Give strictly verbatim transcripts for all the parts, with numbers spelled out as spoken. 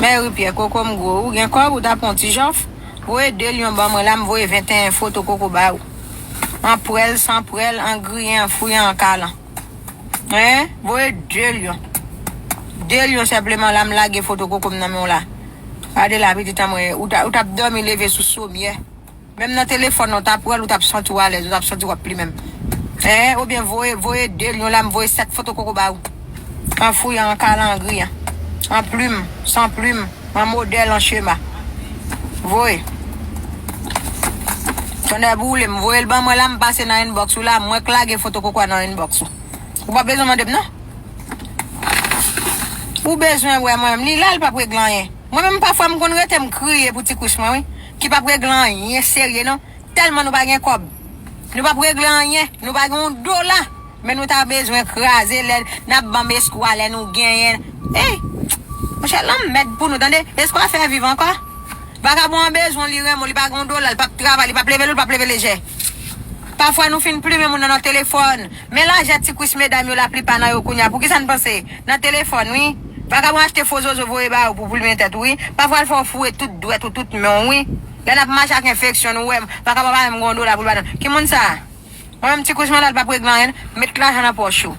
Mèri Pyè, koko m gwo. Ou gen kòb, ou ta pran yon ti jòf? Voye de lyon ban mwen la, m voye venteyen foto koko ba ou. An pwèl, san pwèl, an griyen, an fouyan, an kalan. Hein? Voye de lyon. De lyon senpleman la, m lage foto koko m nan men w la. Gade la, pitit an mwen, ou ta, ou t ap dòmi leve sou somyè. Menm nan telefòn nan, w t ap wè l, ou t ap santi w alèz, ou t ap santi w ap plimen m. Hein? Oubyen voye, voye de lyon la, m voye sèt foto koko ba ou. An fouyan, an kalan, an griyen. An plim, san plim, an modèl, an chema. Voye. Tonnè boule, m voye l ban mwen la, m pase nan inbox ou la, mwen k lage foto koko a nan inbox ou. Ou pa bezwen mande m non. Ou bezwen wè mwen, li la, l p ap regle anyen. Mwen menm pafwa m konn rete m kriye pou ti kwis mwen, wi. Ki p ap regle anyen serye non. Tèlman nou pa gen kòb. Nou p ap regle anyen. Nou pa gen yon dola. Men nou ta bezwen kraze lè n ap ban m eskwa lè nou genyen. Ey! Monchè, lanmèd pou nou, tande. Eskwa fè viv ankò. Vakabon an bezwen, li renmen w, li pa gen yon dola, li p ap travay, li p ap leve lou, li p ap leve lejè. Pafwa nou fin plimen moun nan, nan telefòn. Men lajè ti kwis medam yo, laplipa nan yo kounye a. Poukisa n panse? Nan telefòn, wi. Vakabon achte fo zozo voye ba ou pou plimen tèt ou, wi. Pafwa l fè w foure tout dwèt ou, tout men w, wi. Lè n ap mache ak enfeksyon, nou wè, vakabon pa menm gen yon dola pou l ba nou. Ki moun sa a? Mwen menm ti kwis mwen la, l p ap regle anyen, met lajan nan pòch ou.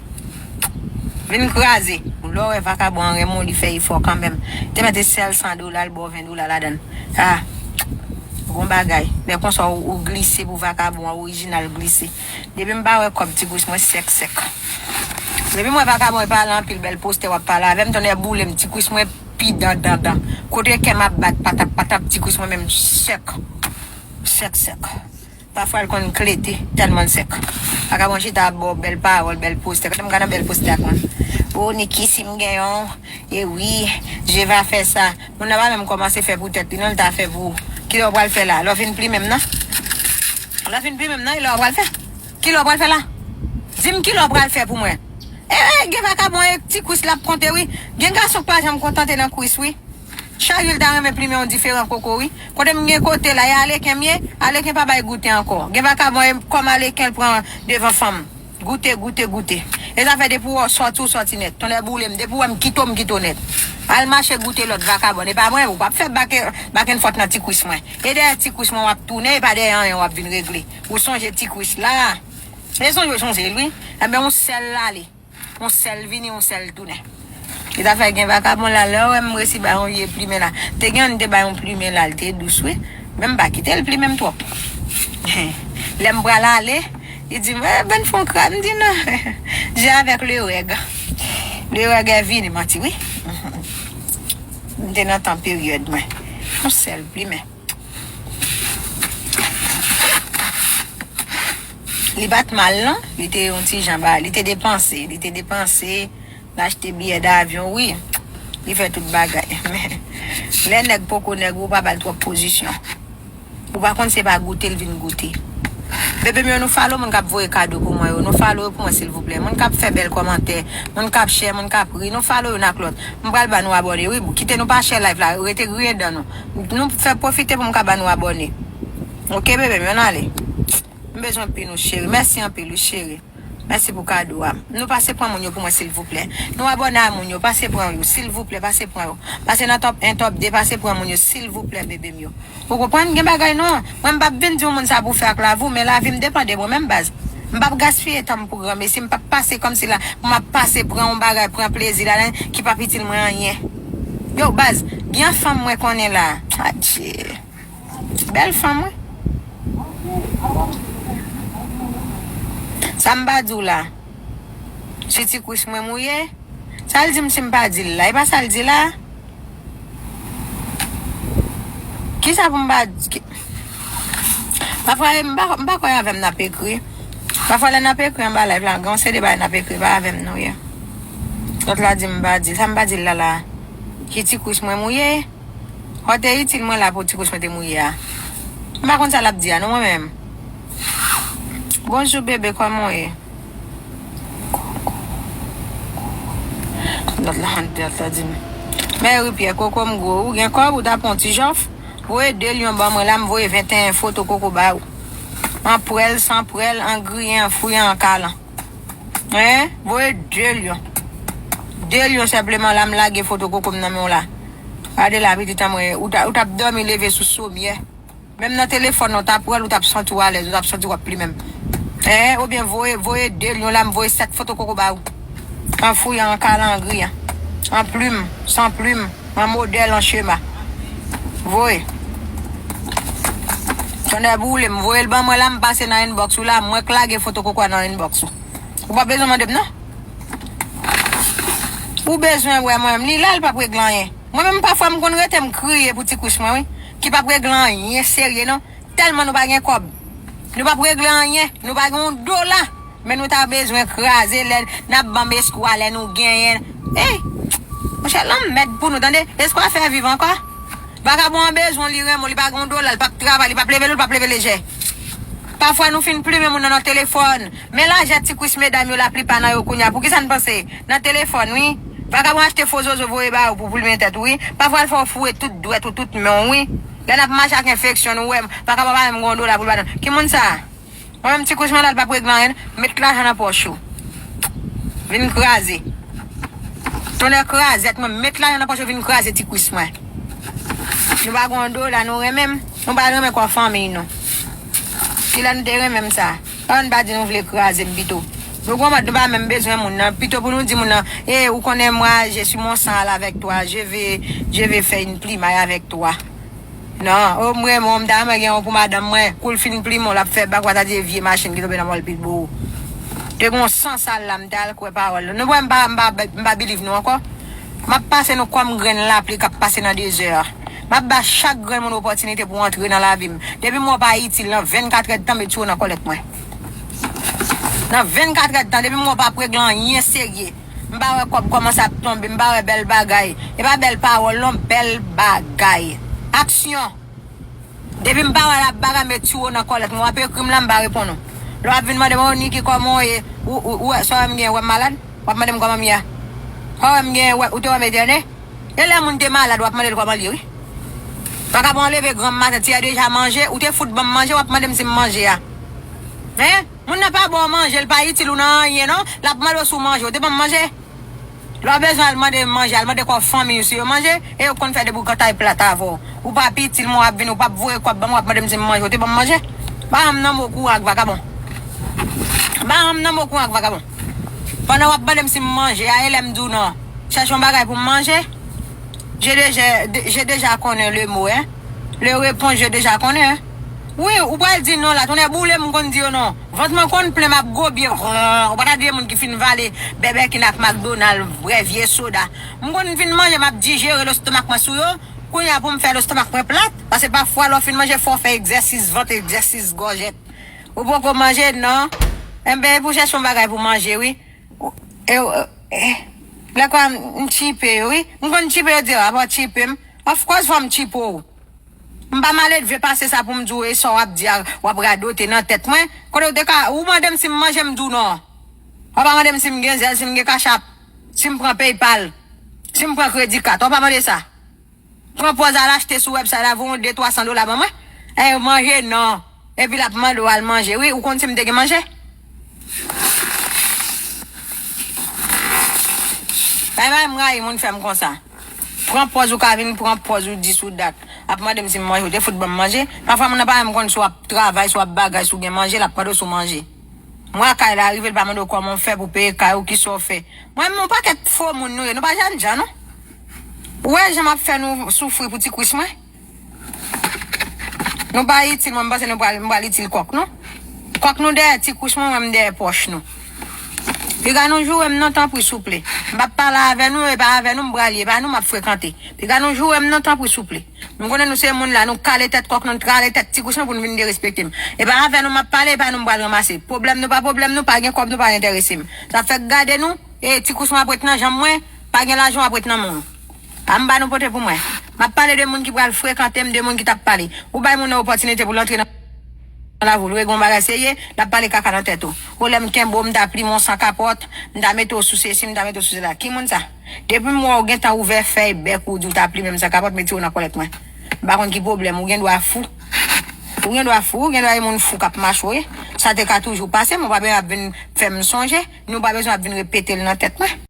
Vin kraze. Lè w wè vakabon an renmen w, li fè efò kanmenm. Te mete sèl san dola, l ba w ven dola ladan l. Ah, bon bagay. Men konsa ou, ou glise pou vakabon an, orijinal glise. Depi m pa wè kòb ti kwis mwen sèk sèk. Depi m wè vakabon e pale anpil bèl postè w ap pale avè m, tonnè boule m, ti kwis mwen pi dan dan dan. Kote kè m ap bat patap patap, ti kwis mwen menm sèk. Sèk sèk. Pafwa l konn klete, tèlman l sèk. Vakabon chita ap ba w bèl pawòl, bèl postè. Kote m gade bèl postè ak mwen. O Niki, si m gen yon, e wi, je va fè sa. Moun nan pa menm kòmanse fè pou tèt li, non, l ta fè pou ou. Kilè w pral fè la? Lè w fin plimen m nan? Lè w fin plimen m nan, e lè w pral fè? Kilè w pral fè la? Di m kilè w pral fè pou mwen. E, e, gen vakabon e ti kwis l ap konte, wi. Gen gason k pa janm kontante nan kwis, wi. Chak jou l ta renmen plimen yon diferan koko, wi. Kote m gen kote la, e aleken m ye, aleken pa bay goute ankò. Gen vakabon, e kòm aleken l pran devan fanm. Goute, goute, goute. E zafè depi w sòti, w sòti nèt. Tonnè boule m, depi w wè m kite w, m kite w nèt. Al mache goute lòt vakabon. E pa mwen, ou p ap fè back, back and forth nan ti kwis mwen. E dèyè ti kwis mwen w ap tounen, e pa dèyè anyen w ap vin regle. Ou sonje ti kwis la. E sonje w sonje l, wi. Enben, yon sèl l ale. Yon sèl vini, yon sèl tounen. Li ta fè gen vakabon la, lè w wè m resi bay yon vye plimen la. Te gen yon te bay yon plimen la, li te dous, wi. Men m pa kite l plimen m twòp. Lè m pral ale, li di m, "Eh, bann fon kra." M di, "Non." Je avec le règ. Le règ è vini, manti, wi. M te nan tan peryòd mwen. Yon sèl plimen. Li pa t mal, non. Li te yon ti jan ba, li te depanse, li te depanse, l achte biyè davyon, wi. Li fè tout bagay. Men, lè nèg poko nèg, ou pa ba l twòp pozisyon. Ou pa konn se pa goute l vin goute. Bebe m yo, nou follow moun k ap voye kado pou mwen yo. Nou follow yo pou mwen, silvouplè. Moun k ap fè bèl kòmantè, moun k ap share, moun k ap ri. Nou follow youn ak lòt. M pral ba nou abòne, wi. Kite nou pa share live la. Rete griyen dan nou. Nou fè pwofite pou m ka ba nou abòne. Oke, bebe m, ann ale. M bezwen pi nou, cheri. Mèsi anpil, wi, cheri. Mèsi pou kado a. Nou pase pran moun yo pou mwen, silvouplè. Nou abòne a moun yo, pase pran yo, silvouplè, pase pran yo. Pase nan top en, top de, pase pran moun yo, silvouplè, bebe m yo. Ou konprann? Gen bagay non. Mwen, m p ap vin di yon moun sa pou fè ak lavi w, men lavi m depann de mwen menm, baz. M p ap gaspiye tan m pou granmesi, m p ap pase kòmsi la, pou m ap pase pran yon bagay, pran plezi ladan, ki p ap itil mwen anyen. Yo, baz, gen yon fanm mwen konnen la. Adje. Bèl fanm, wi. Sa m pa di w la? Si ti kwis mwen mouye, sa l di m si m pa di l la? E pa sa l di la? Kisa pou m pa di? Ki- Pafwa, m pa, m pa kwè avè m n ap ekri. Pafwa, lè n ap ekri anba live la, gen yon seri de bagay n ap ekri, pa avè m nou ye. Lòt la di m pa di l. Sa m pa di l la la? Ki ti kwis mwen mouye? Fò te itil mwen la pou ti kwis mwen te mouye a. M pa konn sa l ap di a, non, mwen menm. Bonjou, bebe, kòman w ye? Lòt la, lòt la di m. Mèri Pyè, koko m gwo. Ou gen kòb, ou ta pran yon ti jòf? Voye de lyon ban mwen la, m voye venteyen foto koko ba ou. An pwèl, san pwèl, an griyen, an fouyan, an kalan. Hein? Voye de lyon. De lyon senpleman la, m lage foto koko m nan men w la. Gade la, pitit an mwen, ou t ap dòmi leve sou somyè. Menm nan telefòn nan, ou t ap pran l, ou t ap santi w alèz, ou t ap santi w ap plimen m. Hein, oubyen voye, voye de lyon la, m voye sèt foto koko ba ou. An fouy, an kalandriye, an plim, san plim, an modèl, an chema. Voye. Tonnè boule, m voye l ban mwen la, m pase nan inbox ou la, mwen k lage foto koko a nan inbox ou. Ou pa bezwen mande m non. Ou bezwen wè mwen, li la, l p ap regle anyen. Mwen menm pafwa m konn rete m kriye pou ti kwis mwen wi, ki p ap regle anyen serye non. Tèlman nou pa gen kòb. Nou p ap regle anyen, nou pa gen yon dola. Men nou ta bezwen kraze lè n ap ban m eskwa lè nou genyen. Ey! Monchè, lanmèd pou nou, tande. Eskwa fè viv ankò. Vagabon an bezwen w, li renmen w, li pa gen yon dola, li p ap travay, li p ap leve l, li p ap leve lejè. Pafwa nou fin plimen moun nan, nan telefòn. Men lajè ti kwis medam yo laplipa nan yo kounye a. Poukisa n panse? Nan telefòn, wi. Vagabon achte fo zozo voye ba yo pou plimen tèt ou, wi. Pafwa l fè w foure tout dwèt ou, tout men w, wi. Lè n ap mache ak enfeksyon, nou wè, vagabon pa menm gen yon dola pou l ba nou. Ki moun sa? Mwen menm ti kwis mwen la, l p ap regle anyen. Met lajan nan pòch ou. Vin kraze. Tonnè krazèt mwen, met lajan nan pòch ou, vin kraze ti kwis mwen. Nou pa gen yon dola, nou renmen m. Nou pa renmen kò fanmiy nou. Kilè nou te renmen m sa? Ann pa di nou vle kraze m pito. Nou konprann nou pa menm bezwen moun nan. Pito pou nou di moun nan, e, ou konnen mwen, je suis mon sang à l'avec toi, je vais, je vais faire une plimaye avec toi. Non, o mwen, mwen, m ta renmen gen yon pou madanm mwen. Kou l fin plimen w, l ap fè bak, w a ta di e vye machin ki tonbe nan mòl Pitbull. Te gen yon san sal la, m t al kwè pawòl nou. Nou wè m pa, m pa, m pa biliv nou ankò. M ap pase nou kòm grenn lapli k ap pase nan dezè a. M ap ba chak grenn moun opòtinite pou antre nan lavi m. Depi m wè w pa itil nan vennkat èdtan, met sou ou nan kòlèt mwen. Nan vennkat èdtan, depi m wè w pa ap regle anyen serye. M pa wè kòb kòmanse ap tonbe, m pa wè bèl bagay. E pa bèl pawòl non, bèl bagay. Aksyon. Depi m pa wè l ap bagay, met sou ou nan kòlèt mwen, w ap ekri m la, m pa reponn ou. Lè w ap vin mande m, o Niki, kòman w ye? Ou, ou, ou wè, sa w wè m gen, wè m malad? W ap mande m kòman m ye a? Sa w wè m gen, wè, ou te wè m etène? E lè moun te malad, w ap mande l kòman l ye, wi. Vagabon an leve granm maten, ti a deja manje, ou te fout ban m manje, w ap mande m si m manje a. Hein? Moun nan pa ba w manje, l pa itil ou nan anyen non, l ap mande w si w manje, ou te ban m manje? Lè w bezwen al mande manje, al mande kò fanmi w si yo manje, e yo konn fè de boukantay plat avè w. Ou p ap itil mwen, w ap vin, ou p ap voye kòb ban mwen, w ap mande m si m manje, ou te ban m manje? Ba m nan mo kouran ak vagabon. Ba m nan mo kouran ak vagabon. Pandan w ap mande m si m manje a, e lè m di w non. Chèche yon bagay pou m manje. Je deja, je deja konnen le mo, hein. Le réponse, je deja konnen, hein. Wi, ou pral di non la, tonnè boule m konn di yo non. Vant mwen konn plen, m ap gobye. Ou pa ta di moun ki fin vale Burger King ak McDonald, bwè vye soda. M konn fin manje, m ap dijere lestomak mwen sou yo. Kounye a pou m fè lestomak mwen plat, paske pafwa lè w fin manje, fò w fè egzèsis vant, egzèsis gòjèt. Ou poko manje non. Enben, e pou chèche yon bagay pou manje, wi. Ou, e, e, e, lè kwa m tchipe yo, wi. M konn tchipe yo di, apa w tchipe m. Of course, fò m tchipe w. M pa maledve pase sa pou m di w, e sa w ap di a, w ap radote nan tèt mwen. Kote w te ka, ou mande m si m manje, m di w non. W pa mande m si m gen zèl, si m gen kachap, si m pran PayPal, si m pran kredi kat. W pa mande sa. Pran pòz al achte sou website la, voye yon de twa san dola ban mwen. E manje non. Epi l ap mande w al manje. Wi, ou konn si m te gen manje? Bay bay, m rayi moun fè m konsa. Pran pòz ou ka vin, pran pòz ou dis ou dat. Ap mande m si m manje, ou te fout ban m manje. Pafwa moun nan pa menm konn si w ap travay, si w ap bagay, si w gen manje, l ap mande w si w manje. Mwen kay la rive, l pa mande w kòman w fè pou peye kay ou, kisa w fè. Mwen menm yon pakèt fo moun nou ye, nou pa jènjan non. Ou wè jan m ap fè nou soufri pou ti kwis mwen? Nou pa itil, mwen m panse nou pral, m pral itil kòk nou. Kòk nou dèyè ti kwis mwen, mwen m dèyè pòch nou. Piga nou joure m non, tanpri, souple. M p ap pale avè nou, e pa avè nou m pral ye, e pa nou m ap frekante. Piga nou joure m non, tanpri, souple. M konnen nou se moun la, nou kale tèt kòk nou, nou kale tèt ti kwis nou pou nou vin derespekte m. E pa avè nou m ap pale, e pa nou m pral ranmase. Pwoblèm nou pa pwoblèm nou, pa gen kòb nou pa enterese m. Sa fèk gade nou, e ti kwis mwen ap ret nan janm mwen, pa gen lajan w ap ret nan men w. A m ba nou pote pou mwen. M ap pale de moun ki pral frekante m, de moun ki t ap pale. Ou bay moun nan opòtinite pou l antre nan lavi w, l regle yon bagay serye, l ap pale kaka nan tèt ou. Ou lè m kenbe w, m ta plimen w san kapòt, m ta mete w sou sesi, m ta mete w sou sela. Ki moun sa? Depi m wè w gentan ouvè fèy bèk ou, di w ta plimen m san kapòt, mete w nan kòlèt mwen. M pa konn ki pwoblèm, ou gen dwa fou. Ou gen dwa fou, ou gen dwa yon moun fou k ap mache w ye. Sa te ka toujou pase, men w pa bezwen ap vin fè m sonje, ni w pa bezwen ap vin repete l nan tèt mwen.